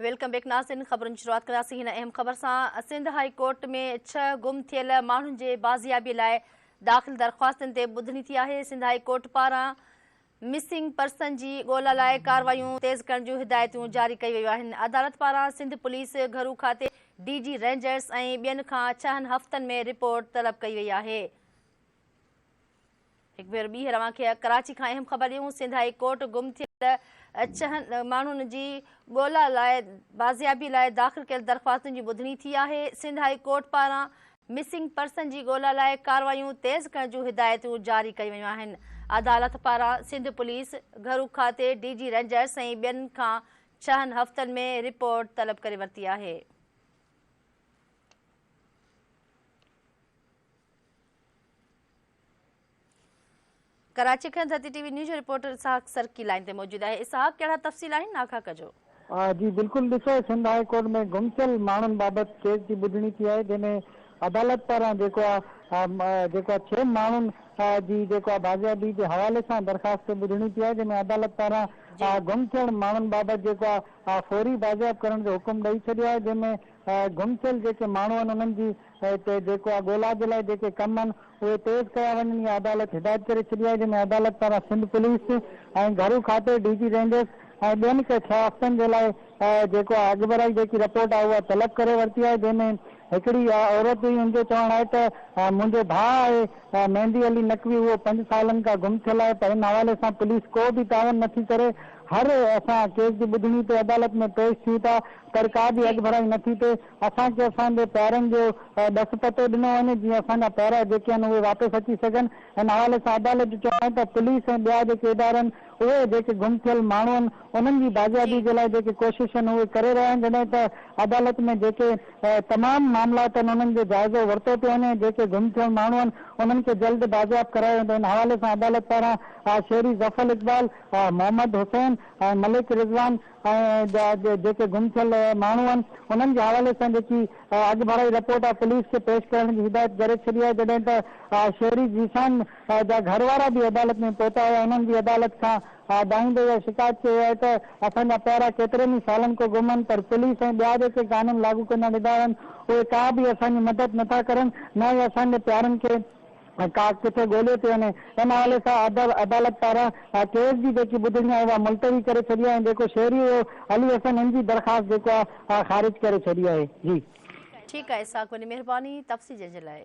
Welcome back ناظرين خبرن جي شروعات ڪنداسين هن اهم خبر سان سنڌ هائي ڪورٽ ۾ 6 گم ٿيل ماڻهن جي بازيابي لاء داخل درخواستن تي ٻڌڻي ٿي آهي. سنڌ هائي ڪورٽ پاران مسنگ پرسن جي ڳولا لاء ڪارروايون تيز ڪرڻ جون هدايتون جاري ڪيون ويون آهن. عدالت پاران سنڌ پوليس، گهرو کاتي، ڊي جي رينجرز ۽ ٻين کان ڇهن هفتن ۾ رپورٽ طلب ڪئي وئي آهي. هڪ ڀيرو ٻيهر اوهان کي ڪراچي کان اهم خبر ڏيون، سنڌ هائي ڪورٽ گم ٿيل ڇهن ماڻهن جي ڳولا لاء بازيابي لاء داخل ڪيل درخواستن جي ٻڌڻي ٿي آهي. سنڌ هائي ڪورٽ پاران مسنگ پرسن جي ڳولا لاء ڪارروايون تيز ڪرڻ جون هدايتون جاري ڪيون ويون آهن. عدالت پاران سنڌ پوليس، گهرو کاتي، ڊي جي رينجرز ۽ ٻين کان ڇهن هفتن ۾ رپورٽ طلب ڪري ورتي آهي. ڪراچي کان ڌرتي ٽي وي نيوز جو رپورٽر اسحاق سرڪي لائين تي موجود آهي. اسحاق ڪهڙا تفصيل آهن آگاهه ڪجو. جي بلڪل ڏسو سنڌ هاء ڪورٽ ۾ گم ٿيل ماڻهن بابت ڪيس جي ٻڌڻي ٿي آهي جنهن ۾ عدالت پاران جيڪو آهي جيڪو آهي ڇهن ماڻهن جي جيڪو آهي بازيابي جي حوالي سان درخواست تي ٻڌڻي ٿي آهي جنهن ۾ عدالت پاران گم ٿيل ماڻهن بابت جيڪو آهي فوري بازياب ڪرڻ جو حڪم ڏئي ڇڏيو آهي جنهن ۾ گم ٿيل جيڪي ماڻهو آهن انهن جي تي جيڪو آهي ڳولا جي لاء جيڪي ڪم آهن اهي تيز ڪيا وڃن اها عدالت هدايت ڪري ڇڏي آهي جنهن ۾ عدالت پاران سنڌ پوليس ۽ گهرو کاتي ڊي جي رينجرز ۽ ٻين کي ڇهه هفتن جي لاء جيڪو آهي اڳڀرائي جيڪي رپورٽ آهي اها طلب ڪري ورتي آهي جنهن ۾ هڪڙي عورت هئي ان جو چوڻ آهي ته منهنجو ڀاء آهي مهندي علي نقوي اهو پنج سالن کان گم ٿيل آهي پر ان حوالي سان پوليس ڪو به تعاون نٿي ڪري هر اسان ڪيس جي ٻڌڻي تي عدالت ۾ پيش ٿيون ٿا پر ڪا به اڳڀرائي نٿي ٿئي اسان کي اسان جي پيارن جو ڏس پتو ڏنو وڃي جيئن اسان جا پيارا جيڪي آهن اهي واپس اچي سگهن. ان حوالي سان عدالت جو چوڻ آهي ته پوليس ۽ ٻيا جيڪي ادارا آهن اهي جيڪي گم ٿيل ماڻهو آهن انهن جي بازيابي جي لاء جيڪي ڪوشش آهن اهي ڪري رهيا آهن جڏهن ته عدالت ۾ جيڪي تمام معاملات آهن انهن جو جائزو ورتو پيو وڃي ۽ جيڪي گم ٿيل ماڻهو آهن انهن کي جلد بازياب ڪرايو ويندو. ان حوالي سان عدالت پاران شهري ظفر اقبال، محمد حسين ۽ ملڪ رضوان ۽ جا جيڪي گم ٿيل ماڻهو آهن انهن جي حوالي سان جيڪي اڳڀرائي رپورٽ آهي پوليس کي پيش ڪرڻ جي هدايت ڪري ڇڏي آهي جڏهن ته شهري ذيشان جا گهر وارا به عدالت ۾ پهتا هيا انهن به عدالت کان دانهيندي اها شڪايت ڪئي آهي ته اسان جا پيارا ڪيترن ئي سالن کان گم آهن پر پوليس ۽ ٻيا جيڪي قانون لاڳو ڪندڙ ادارا آهن اهي ڪا به اسان جي مدد نٿا ڪرن نه ئي اسان جي پيارن کي ڪا ڪٿي ڳوليو پيو وڃي. ان حوالي سان عدالت پاران ڪيس جي جيڪي ٻڌڻي آهي اها ملتوي ڪري ڇڏي آهي ۽ جيڪو شهري هيو علي حسن ان جي درخواست جيڪو آهي خارج ڪري ڇڏي آهي. جي. ٺيڪ آهي اسحاق وڏي مهرباني تفصيل ڏيڻ جي لاء.